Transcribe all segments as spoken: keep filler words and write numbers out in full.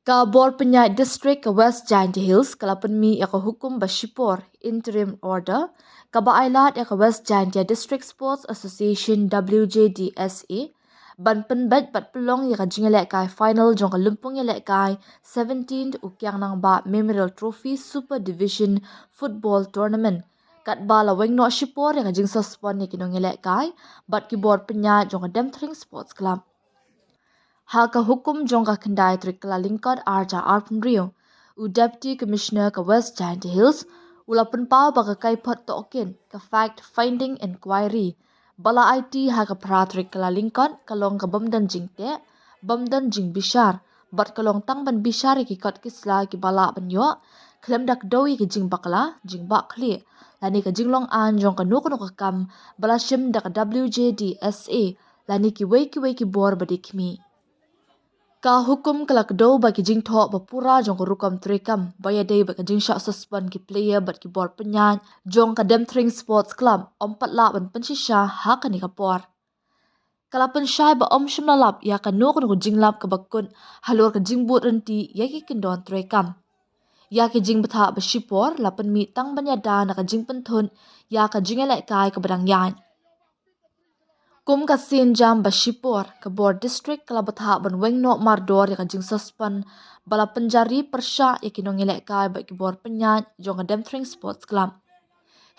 Ka Bor Pynïaid District ka West Jaintia Hills ka la pynmih ïa ka hukum ba shipor, interim order, kaba ailad ïa ka West Jaintia District Sports Association, W J D S A, ban pynbeit bad pynlong ïa ka jingïalehkai final jong ka lympung ïalehkai seventeenth U Kiang Nangbah Memorial Trophy Super Division Football Tournament, katba la weng noh shipor ïa ka jingsuspend ïa ki nongïalehkai bad ki bor pynïaid jong ka Demthring Sports Club. Ha ka hukum jong ka khyndai tarik Kyllalyngkot arhajar arphew hynriew, u Deputy Commissioner ka West Jaintia Hills u la pynpaw ba ka kaiphod tohkit, ka fact finding inquiry, ba la aiti ha ka phra tarik Kyllalyngkot ka long ka bym don jingteh, bym don jingbishar, bad ka long tang ban bishar ïa ki kot ki sla kiba lah ban ïoh khlem da kdew ïa ki jingbakla, jingbahkhlieh, lane ka jinglong aiñ jong kano kano ka kam ba la shim da ka W J D S A lane kiwei kiwei ki bor ba dei khmih. Ka hukum ka la kdew ba ki jingthoh ba pura jong ka rukom treikam ba ïadei bad ka jingshah suspend ki player bad ki bor pynïaid jong ka Demthring Sports Club ym pat lah ban pynshisha ha kane ka por. Ka la pynshai ba ym shym la lap ïa kano kano ka jinglap kaba kut halor ka jingbud ryntih ïa ki kyndon treikam. Ïa ki jingbthah ba shipor la pynmih tang ban ïada na ka jingpynthut ïa ka jingïalehkai kaba dang ïaid. Kum ka sienjam ba shipor, ka bor district ka la bthah ban weng noh mardor ïa ka jingsuspend ba la pynjari pyrshah ïa ki nongïalehkai bad ki bor pynïaid jong ka Demthring Sports Club.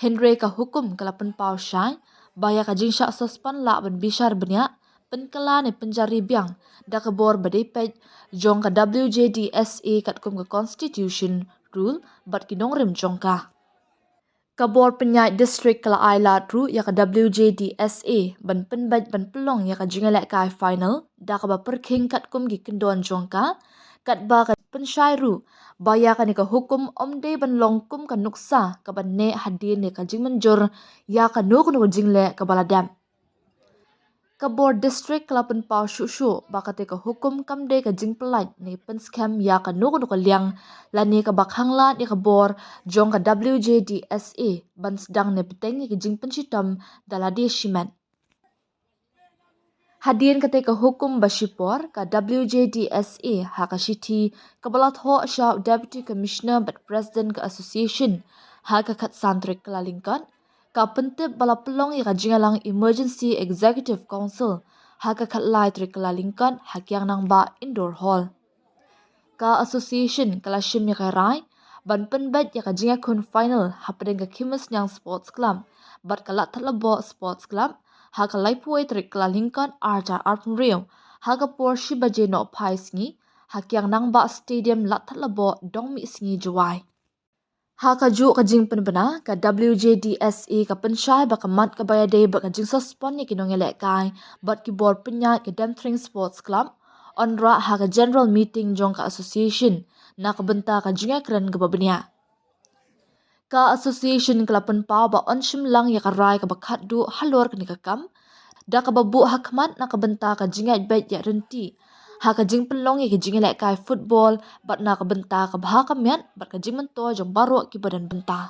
Hynrei ka hukum ka la pynpaw shai ba ïa ka jingshah suspend lah ban bishar bniah, pynkylla ne pynjari biang da ka bor ba dei peit jong ka W J D S A katkum ka constitution, rule bad ki nongrim jong ka. Ka bor pynïaid district ka la ailad ruh ïa ka W J D S A ban pynbeit ban pynlong ïa ka jingïalehkai final da kaba pyrkhing katkum ki kyndon jong ka, katba ka pynshai ruh ba ïa kane ka hukum ym dei ban long kum ka nuksa kaba neh hadien ïa ka jingmynjur ïa kano kano ka jingleh kaba la dep. Ka bor district ka la pynpaw shuh shuh ba kata ka hukum kam dei ka jingpyllait ne pynskhem ïa kano kano ka liang lane kaba khanglad ïa ka bor jong ka W J D S A ban sdang ne bteng ïa ka jingpynshitom da lade shimet. Hadien kata ka hukum ba shipor, ka W J D S A ha ka shithi kaba la thoh sha u Deputy Commissioner bad President ka Association ha ka khatsan tarik Kyllalyngkot, ka pyntip ba la pynlong ïa ka jingïalang Emergency Executive Council ha ka khatlai tarik Kyllalyngkot ha Kiang Nangbah Indoor Hall. Ka association ka la shim ïa ka rai ban pynbeit ïa ka jingïakhun final hapdeng ka Khimusniang Sports Club bad ka Laithatlabo Sports Club ha ka laiphew wei tarik Kyllalyngkot arhajar arphew hynriew ha ka por shi baje nohphai sngi ha Kiang Nangbah Stadium, Laithatlabo, Dongmihsngi, Jowai. Ha kajuh ka jingpynbna, ka W J D S A ka pynshai ba ka mat kaba ïadei bad ka jingsuspend ïa ki nongïalehkai bad ki bor pynïaid ka Demthring Sports Club yn rah ha ka general meeting jong ka association na ka bynta ka jingïakren kaba bniah. Ka association ka la pynpaw ba yn shim lang ïa ka rai kaba khatduh halor kane ka kam da kaba buh ha khmat na ka bynta ka jingïaid beit ïaid ryntih ha ka jingpynlong ïa ka jingïalehkai football bad na ka bynta ka bha ka miat bad ka jingmyntoi jong baroh kiba don bynta.